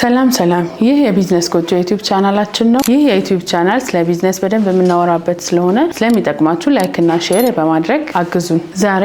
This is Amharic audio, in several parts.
ሰላም ሰላም፣ ይህ የቢዝነስ ጎጆ ዩቲዩብ ቻናላችን ነው። ይህ የዩቲዩብ ቻናል ስለ ቢዝነስ በደንብ የምናወራበት ስለሆነ ስለሚጠቅማችሁ like እና share በማድረግ አግዙን። ዛሬ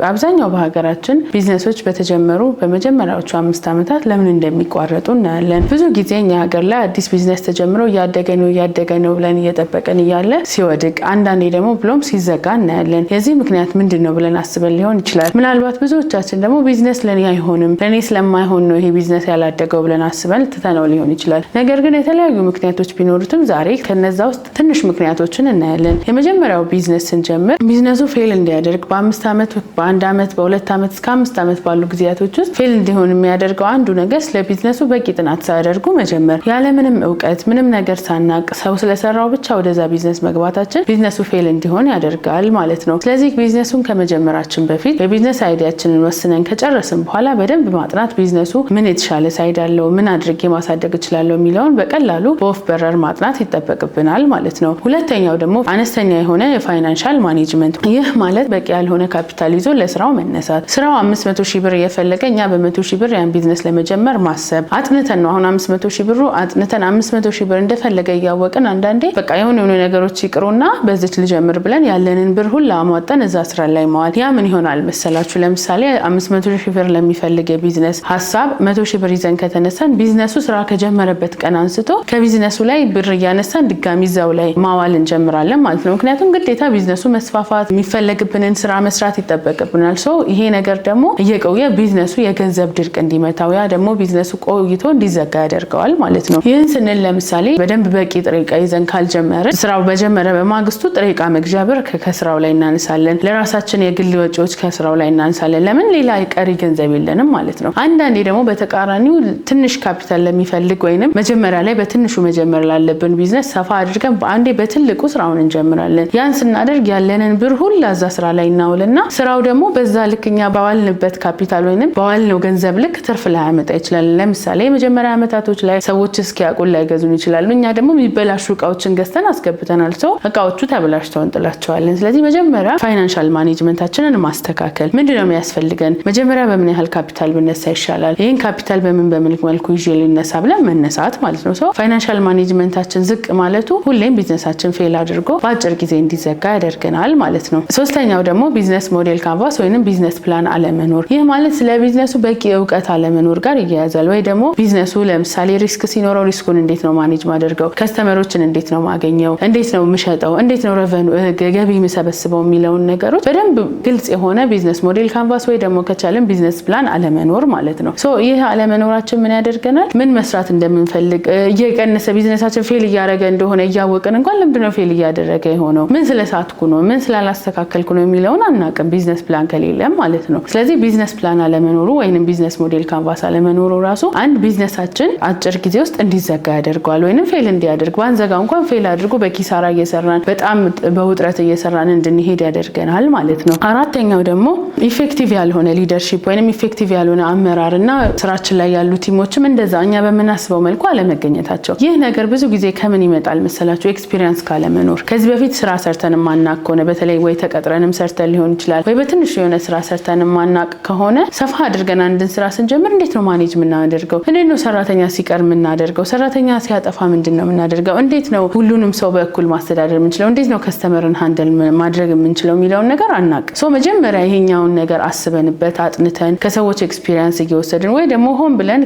አብዛኛው በሀገራችን ቢዝነሶች በተጀመሩ በመጀመሪያዎቹ 5 ዓመታት ለምን እንደሚቋረጡ እናያለን። ብዙ ጊዜ እኛ ሀገር ላይ አዲስ ቢዝነስ ተጀምሮ እያደገ ነው እያደገ ነው ብለን እየጠበቅን እያለ ሲወድቅ፣ አንዳንዴ ደግሞ ብሎም ሲዘጋ እናያለን። የዚህ ምክንያት ምንድን ነው ብለን አስበን ሊሆን ይችላል። ምናልባት ብዙዎቻችን ደግሞ ቢዝነስ ለእኔ አይሆንም፣ ለእኔ ስለማይሆን ነው ይሄ ቢዝነስ ያላደገው ብለን አስበን ትተነው ሊሆን ይችላል። ነገር ግን የተለያዩ ምክንያቶች ቢኖሩትም ዛሬ ከነዛ ውስጥ ትንሽ ምክንያቶችን እናያለን። የመጀመሪያው ቢዝነስ ስንጀምር ቢዝነሱ fail እንዲያደርግ በ5 ዓመት፣ በአንድ ዓመት፣ በ2 ዓመት እስከ 5 ዓመት ባሉ ጊዜያቶች ውስጥ fail እንዲሆን የሚያደርገው አንዱ ነገር ስለ ቢዝነሱ በቂ ጥናት ሳያደርጉ መጀመር። ያለምንም እውቀት፣ ምንም ነገር ሳናቅ ሰው ስለሰራው ብቻ ወደዛ ቢዝነስ መግባታችን ቢዝነሱ fail እንዲሆን ያደርጋል ማለት ነው። ስለዚህ ቢዝነሱን ከመጀመራችን በፊት የ business idea ኣችንን ወስነን ከጨረስን በኋላ በደንብ ማጥናት፣ ቢዝነሱ ምን የተሻለ side አለው፣ ምን አድርጌ ማሳደግ እችላለሁ የሚለውን በቀላሉ በወፍ በረር ማጥናት ይጠበቅብናል ማለት ነው። ሁለተኛው ደግሞ አነስተኛ የሆነ የ financial management። ይህ ማለት በቂ ያልሆነ ካፒታል ይዞ ለስራው መነሳት። ስራው 500,000 ብር እየፈለገ እኛ በ100,000 ብር ያን ቢዝነስ ለመጀመር ማሰብ። አጥንተን ነው አሁን 500,000 ብሩ፣ አጥንተን 500,000 ብር እንደፈለገ እያወቅን አንዳንዴ በቃ የሆኑ የሆኑ ነገሮች ይቅሩና በዚች ልጀምር ብለን ያለንን ብር ሁላ አሟጠን እዛ ስራ ላይ መዋል። ያ ምን ይሆናል መሰላችሁ? ለምሳሌ 500,000 ብር ለሚፈልግ የቢዝነስ ሀሳብ 100,000 ብር ይዘን ከተነሳን ቢዝነሱ ስራ ከጀመረበት ቀን አንስቶ ከቢዝነሱ ላይ ብር እያነሳን ድጋሚ እዛው ላይ ማዋል እንጀምራለን ማለት ነው። ምክንያቱም ግዴታ ቢዝነሱ መስፋፋት፣ የሚፈለግብንን ስራ መስራት ይጠበቅብናል። So ይሄ ነገር ደግሞ እየቆየ ቢዝነሱ የገንዘብ ድርቅ እንዲመታው፣ ያ ደግሞ ቢዝነሱ ቆይቶ እንዲዘጋ ያደርገዋል ማለት ነው። ይህን ስንል ለምሳሌ በደንብ በቂ ጥሬ ዕቃ ይዘን ካልጀመርን ስራው በጀመረ በማግስቱ ጥሬ ዕቃ መግዣ ብር ከስራው ላይ እናነሳለን። ለራሳችን የግል ወጪዎች ከስራው ላይ እናነሳለን። ለምን? ሌላ ቀሪ ገንዘብ የለንም ማለት ነው። አንዳንዴ ደግሞ በተቃራኒው ትንሽ ካፒታል ለሚፈልግ ወይንም መጀመሪያ ላይ በትንሹ መጀመር ላለብን ቢዝነስ ሰፋ አድርገን በአንዴ በትልቁ ስራውን እንጀምራለን። ያን ስናደርግ ያለንን ብር ሁላ እዛ ስራ ላይ እናውልና ስራው ደግሞ በዛ ልክ እኛ ባዋልንበት ካፒታል ወይንም ባዋልነው ገንዘብ ልክ ትርፍ ላያመጣ ይችላል። ለምሳሌ የመጀመሪያ ዓመታቶች ላይ ሰዎች እስኪያውቁን ላይገዙን ይችላሉ። እኛ ደግሞ የሚበላሹ እቃዎችን ገዝተን አስገብተናል። So እቃዎቹ ተበላሽተው እንጥላቸዋለን። ስለዚህ መጀመሪያ financial management ኣችንን ማስተካከል፣ ምንድነው የሚያስፈልገን፣ መጀመሪያ በምን ያህል ካፒታል ብነሳ ይሻላል፣ ይህን ካፒታል በምን በምን መልኩ ይዤ ልነሳ ብለን መነሳት ማለት ነው። So financial management ኣችን ዝቅ ማለቱ ሁሌም ቢዝነሳችን fail አድርጎ በአጭር ጊዜ እንዲዘጋ ያደርገናል ማለት ነው። ሶስተኛው ደግሞ business model canvas ወይንም business plan አለመኖር። ይህ ማለት ስለ ቢዝነሱ በቂ እውቀት አለመኖር ጋር ይያያዛል። ወይ ደግሞ ቢዝነሱ ለምሳሌ risk ሲኖረው risk ኡን እንዴት ነው manage ማደርገው፣ customer ኦችን እንዴት ነው ማገኘው፣ እንዴት ነው የምሸጠው፣ እንዴት ነው revenue ገቢ የምሰበስበው የሚለውን ነገሮች በደንብ ግልጽ የሆነ business model canvas ወይ ደግሞ ከቻለን business plan አለመኖር ማለት ነው። So ይህ አለመኖራችን ምን ያደርገናል? ምን መስራት እንደምንፈልግ፣ እየቀነሰ ቢዝነሳችን fail እያደረገ እንደሆነ እያወቅን እንኳን ለምንድነው fail እያደረገ የሆነው፣ ምን ስለሳትኩ ነው፣ ምን ስላላስተካከልኩ ነው የሚለውን አናውቅም፣ business plan ከሌለም ማለት ነው። ስለዚህ business plan አለመኖሩ ወይንም business model canvas አለመኖሩ ራሱ አንድ ቢዝነሳችን አጭር ጊዜ ውስጥ እንዲዘጋ ያደርገዋል፣ ወይንም fail እንዲያደርግ፣ ባንዘጋ እንኳን fail አድርጎ በኪሳራ እየሰራን፣ በጣም በውጥረት እየሰራን እንድንሄድ ያደርገናል ማለት ነው። አራተኛው ደግሞ effective ያልሆነ leadership ወይንም effective ያልሆነ አመራር እና ስራችን ላይ ያሉ team ኦችም እንደዛ እኛ በምናስበው መልኩ አለመገኘታቸው። ይህ ነገር ብዙ ጊዜ ከምን ይመጣል መሰላችሁ? Experience ካለመኖር። ከዚህ በፊት ስራ ሰርተን የማናቅ ከሆነ፣ በተለይ ወይ ተቀጥረንም ሰርተን ሊሆን ይችላል፣ ወይ በትንሹ የሆነ ስራ ሰርተን የማናቅ ከሆነ ሰፋ አድርገን አንድን ስራ ስንጀምር እንዴት ነው manage የምናደርገው? እንዴት ነው ሰራተኛ ሲቀር የምናደርገው? ሰራተኛ ሲያጠፋ ምንድን ነው የምናደርገው? እንዴት ነው ሁሉንም ሰው በእኩል ማስተዳደር የምንችለው? እንዴት ነው customer ን handle ማድረግ የምንችለው የሚለውን ነገር አናቅ። So መጀመሪያ ይሄኛውን ነገር አስበንበት፣ አጥንተን፣ ከሰዎች experience እየወሰድን ወይ ደግሞ ሆን ብለን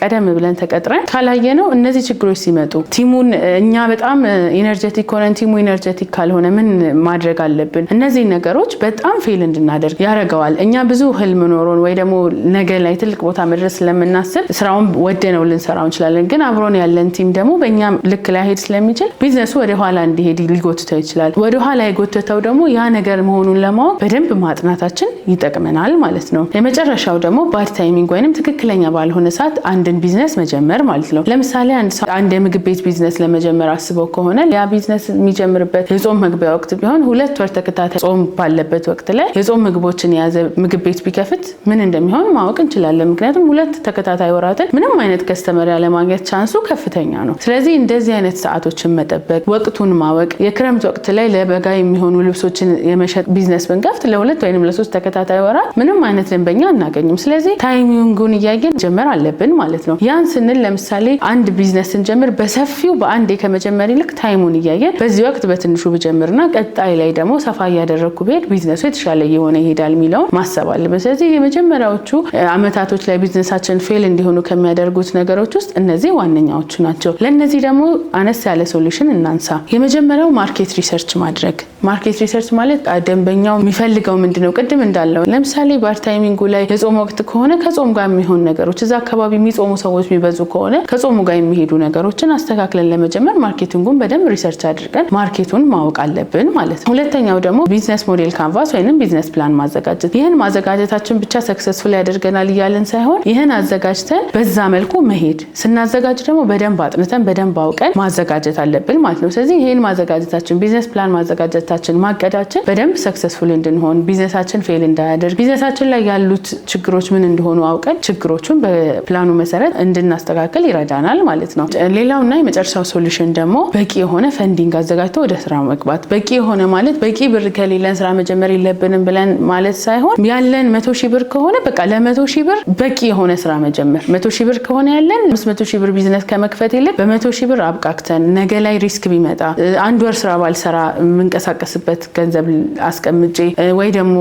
ቀደም ብለን ተቀጥረን ካላየነው እነዚህ ችግሮች ሲመጡ team ኡን እኛ በጣም energetic ሆነን team ኡ energetic ካልሆነ ምን ማድረግ አለብን? እነዚህ ነገሮች በጣም fail እንድናደርግ ያደርገዋል። እኛ ብዙ ህልም ኖሮን ወይ ደግሞ ነገ ላይ ትልቅ ቦታ መድረስ ስለምናስብ ስራውን ወደነው ልንሰራው እንችላለን። ግን አብሮን ያለን team ደግሞ በእኛ ልክ ላይሄድ ስለሚችል ቢዝነሱ ወደኋላ እንዲሄድ ሊጎትተው ይችላል። ወደኋላ የጎተተው ደግሞ ያ ነገር መሆኑን ለማወቅ በደንብ ማጥናታችን ይጠቅመናል ማለት ነው። የመጨረሻው ደግሞ bad timing ወይንም ትክክለኛ ባልሆነ ሰዓት አንድን ቢዝነስ መጀመር ማለት ነው። ለምሳሌ አንድ ሰው አንድ የምግብ ቤት ቢዝነስ ለመጀመር አስበው ከሆነ ያ ቢዝነስ የሚጀምርበት የጾም መግቢያ ወቅት ቢሆን 2 ወር ተከታታይ ጾም ባለበት ወቅት ላይ የጾም ምግቦችን የያዘ ምግብ ቤት ቢከፍት ምን እንደሚሆን ማወቅ እንችላለን። ምክንያቱም 2 ተከታታይ ወራትን ምንም አይነት customer ያለማግኘት chance ኡ ከፍተኛ ነው። ስለዚህ እንደዚህ አይነት ሰዓቶችን መጠበቅ፣ ወቅቱን ማወቅ፣ የክረምት ወቅት ላይ ለበጋ የሚሆኑ ልብሶችን የመሸጥ ቢዝነስ ብንከፍት ለ2 ወይም ለ3 ተከታታይ ወራት ምንም አይነት ደንበኛ አናገኝም። ስለዚህ timing ኡን እያየን መጀመር አለብን ማለት ነው። ያን ስንል ለምሳሌ አንድ ቢዝነስ ስንጀምር በሰፊው በአንዴ ከመጀመር ይልቅ time ኡን እያየን በዚህ ወቅት በትንሹ ብጀምርና ቀጣይ ላይ ደግሞ ሰፋ እያደረግኩ ብሄድ ቢዝነሱ የተሻለ እየሆነ ይሄዳል የሚለውን ማሰብ አለብን። ስለዚህ የመጀመሪያዎቹ አመታቶች ላይ ቢዝነሳችን fail እንዲሆኑ ከሚያደርጉት ነገሮች ውስጥ እነዚህ ዋነኛዎቹ ናቸው። ለእነዚህ ደግሞ አነስ ያለ solution እናንሳ። የመጀመሪያው market research ማድረግ። Market research ማለት ደንበኛው የሚፈልገው ምንድን ነው? ቅድም እንዳልነው ለምሳሌ bad timing ኡ ላይ የጾም ወቅት ከሆነ ከጾም ጋር የሚሆን ነገሮች፣ እዛ አካባቢ የሚጾሙ ሰዎች የሚበዙ ከሆነ ከጾሙ ጋር የሚሄዱ ነገሮችን አስተካክለን ለመጀመር marketing ኡን በደንብ research አድርገን market ኡን ማወቅ አለብን ማለት ነው። ሁለተኛው ደግሞ business model canvas ወይም business plan ማዘጋጀት። ይህን ማዘጋጀታችን ብቻ successful ያደርገናል እያልን ሳይሆን ይህን አዘጋጅተን በዛ መልኩ መሄድ፣ ስናዘጋጅ ደግሞ በደንብ አጥንተን በደንብ አውቀን ማዘጋጀት አለብን ማለት ነው። ስለዚህ ይህን ማዘጋጀታችን፣ business plan ማዘጋጀታችን፣ ማቀዳችን በደንብ successful እንድንሆን፣ ቢዝነሳችን fail እንዳያደርግ፣ ቢዝነሳችን ላይ ያሉት ችግሮች ምን እንደሆኑ አውቀን ችግሮቹን በፕላኑ መሰረት እንድናስተካክል ይረዳናል ማለት ነው። ሌላውና የመጨረሻው solution ደግሞ በቂ የሆነ funding አዘጋጅቶ ወደ ስራ መግባት። በቂ የሆነ ማለት በቂ ብር ከሌለን ስራ መጀመር የለብንም ብለን ማለት ሳይሆን ያለን 100,000 ብር ከሆነ በቃ ለ100,000 ብር በቂ የሆነ ስራ መጀመር። 100,000 ብር ከሆነ ያለን 500,000 ብር ቢዝነስ ከመክፈት ይልቅ በ100,000 ብር አብቃቅተን ነገ ላይ risk ቢመጣ አንድ ወር ስራ ባልሰራ የምንቀሳቀስበት ገንዘብ አስቀምጬ ወይ ደግሞ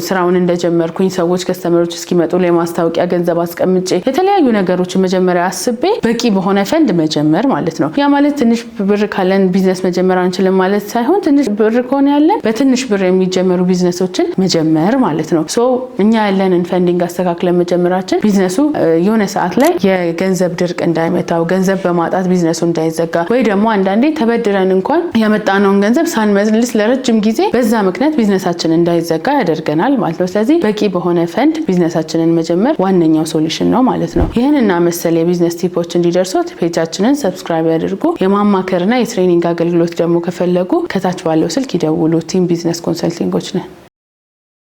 ስራውን እንደጀመርኩኝ ሰዎች customer ኦች እስኪመጡ ለማስታወቂያ ገንዘብ አስቀምጬ የተለያዩ ነገሮችን መጀመሪያ አስቤ በቂ በሆነ ፈንድ መጀመር ማለት ነው። ያ ማለት ትንሽ ብር ካለን ቢዝነስ መጀመር አንችልም ማለት ሳይሆን ትንሽ ብር ከሆነ ያለን በትንሽ ብር የሚጀመሩ ቢዝነሶችን መጀመር ማለት ነው። So እኛ ያለንን funding አስተካክለን መጀመራችን ቢዝነሱ የሆነ ሰዓት ላይ የገንዘብ ድርቅ እንዳይመታው፣ ገንዘብ በማጣት ቢዝነሱ እንዳይዘጋ ወይ ደግሞ አንዳንዴ ተበድረን እንኳን ያመጣነውን ገንዘብ ሳንመልስ ለረጅም ጊዜ በዛ ምክንያት ቢዝነሳችን እንዳይዘጋ ያደርገናል ማለት ነው። ስለዚህ በቂ በሆነ ፈንድ ቢዝነሳችንን መጀመር ዋነኛው solution ነው ማለት ነው። ይህንና መሰል የ business tip ኦች እንዲደርሶት page ኣችንን subscribe ያድርጉ። የማማከርና የ training አገልግሎት ደግሞ ከፈለጉ ከታች ባለው ስልክ ይደውሉ። Team Business Consulting ኦች ነን።